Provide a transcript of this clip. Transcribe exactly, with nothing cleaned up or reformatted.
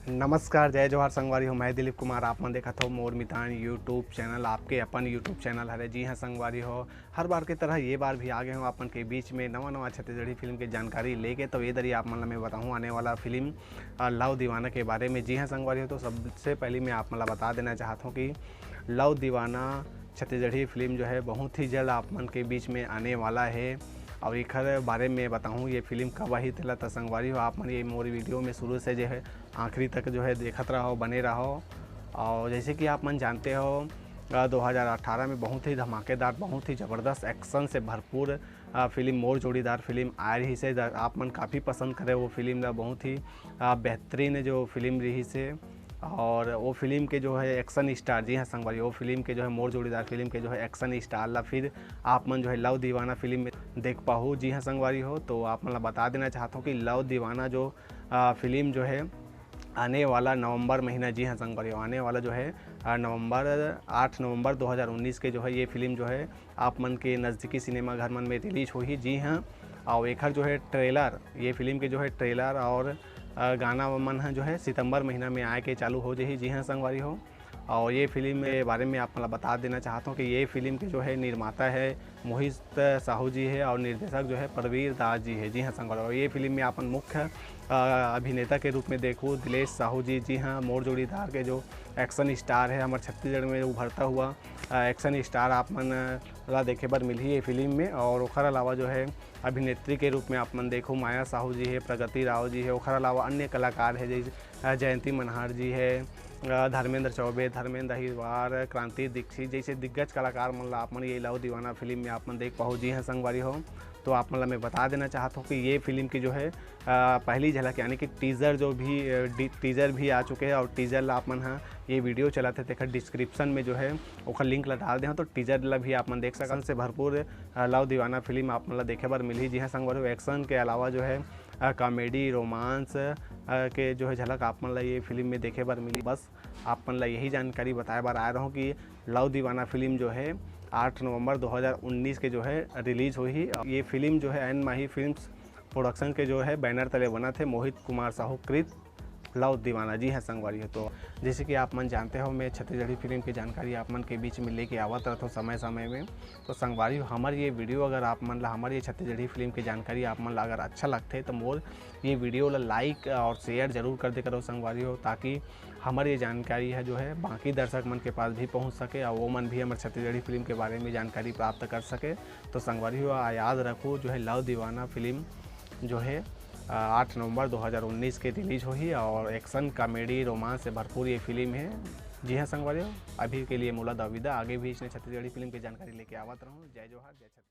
नमस्कार, जय जोहार संगवारी हो, मैं दिलीप कुमार। आप मन देखत हो मोर मितान YouTube चैनल, आपके अपन YouTube चैनल हरे। जी हाँ संगवारी हो, हर बार के तरह ये बार भी आ गए हो आप मन के बीच में नवा नवा छत्तीसगढ़ी फिल्म के जानकारी लेके। तो ये दरी आप मन ला मैं बताहूँ आने वाला फिल्म, अ, लव दीवाना के बारे में। जी हाँ संगवारी हो, तो सबसे पहले मैं आप मन ला बता देना चाहत हूँ कि लव दीवाना छत्तीसगढ़ी फिल्म जो है बहुत ही जल्द आप मन के बीच में आने वाला है। और एखर बारे में बताहूँ ये फिल्म कब आही तेला, त संगवारी हो आप मन ये मोर वीडियो में शुरू से जो है आखिरी तक जो है देखत रहो, बने रहो। और जैसे कि आप मन जानते हो, अ, दो हज़ार अठारह में बहुत ही धमाकेदार, बहुत ही ज़बरदस्त एक्शन से भरपूर, अ, फिल्म मोर जोड़ीदार फिल्म आए रहिस हे। द-, आप मन काफ़ी पसंद करे वो फिल्म ला, बहुत ही, अ, बेहतरीन जो फिल्म रहिस हे। और वो फिल्म के जो है एक्शन स्टार, जी हाँ संगवारी, वो फिल्म के जो है मोर जोड़ीदार फिल्म के जो है एक्शन स्टार ला फिर आप मन जो है लव दीवाना फिल्म में देख पाहू। जी हाँ संगवारी हो, तो आप मन ला बता देना चाहत हूँ कि लव दीवाना जो, अ, फिल्म जो है आने वाला नवंबर महीना, जी हाँ संगवारी हो, आने वाला जो है, अ, नवंबर, आठ नवंबर दो हज़ार उन्नीस के जो है ये फिल्म जो है आप मन के नज़दीकी सिनेमा घर मन में रिलीज होही। जी हाँ, और एखर जो है ट्रेलर, ये फिल्म के जो है ट्रेलर और, अ, गाना मन ह जो है सितंबर महीना में आए के चालू हो जाही। जी हाँ संगवारी हो, और ये फिल्म के बारे में आप मन ला बता देना चाहत हूँ कि ये फिल्म के जो है निर्माता है मोहित साहू जी है और निर्देशक जो है प्रवीर दास जी है। जी हाँ संगवारी हो, ये फिल्म में अपन मुख्य, अ, अभिनेता के रूप में देखो दिलेश साहू जी। जी हाँ, मोर जोड़ीदार के जो एक्शन स्टार है, हमर छत्तीसगढ़ में उभरता हुआ, अ, एक्शन स्टार आप मन, अ, ला देखे बर मिलही ये फिल्म में। और ओखर अलावा जो है अभिनेत्री के रूप में आप मन देखो माया साहू जी है, प्रगति राव जी है, ओखर अलावा अन्य कलाकार है जैसे, अ, जयंती मनहार जी है, अ, धर्मेंद्र चौबे, धर्मेंद्र अहिरवार, क्रांति दीक्षित जैसे दिग्गज कलाकार मन ला आप मन ये लव दीवाना फिल्म में आप मन देख पाहू। जी हाँ संगवारी हो, तो आप मन ला मैं बता देना चाहत हूँ कि ये फिल्म की जो है, अ, पहली झलक यानी कि टीजर जो भी, अ, डी-, टीजर भी आ चुके हैं और टीजर ला आप मन ह ये वीडियो चलाते तेकर डिस्क्रिप्शन में जो है ओकर लिंक ला डाल दे हूँ, तो टीजर ला भी आप मन देख सकत से भरपूर, अ, लव दीवाना फिल्म आप मन ला देखे बर मिलही। जी हाँ संगवारी हो, एक्शन के अलावा जो है, अ, कॉमेडी, रोमांस, अ, के जो है झलक आप मन ला ये फिल्म में देखे बर मिली। बस आप मन ला यही जानकारी बताए बर आए रहूँ कि लव दीवाना फिल्म जो है आठ नवंबर दो हज़ार उन्नीस के जो है रिलीज होही। ये फिल्म जो है एन माही फिल्म्स प्रोडक्शन के जो है बैनर तले बनत हे, मोहित कुमार साहू कृत लव दीवाना। जी हाँ संगवारी हो, तो जैसे कि आप मन जानते हो मैं छत्तीसगढ़ी फिल्म के जानकारी आप मन के बीच में लेके आवत रहत हूँ समय समय में। तो संगवारी हो, हमर ये वीडियो अगर आप मन ला हमर ये छत्तीसगढ़ी फिल्म के जानकारी आप मन ला अगर अच्छा लगथे तो मोर ये वीडियो ला लाइक और शेयर जरूर कर दे करो संगवारी हो, ताकि हमर ये जानकारी है जो है बाकी दर्शक मन के पास भी पहुँच सके और वो मन भी हमर छत्तीसगढ़ी फिल्म के बारे में जानकारी प्राप्त कर सके। तो संगवारी हो, आ, याद रखो जो है लव दीवाना फिल्म जो है, आ, आठ नवंबर दो हज़ार उन्नीस के रिलीज होही और एक्शन, कॉमेडी, रोमांस से भरपूर ये फिल्म है। जी हाँ संगवारी हो, अभी के लिए मोला दविदा, आगे भी इसने छत्तीसगढ़ी फिल्म की जानकारी लेके आवत रहूँ। जय जोहार, जय छत्तीसगढ़।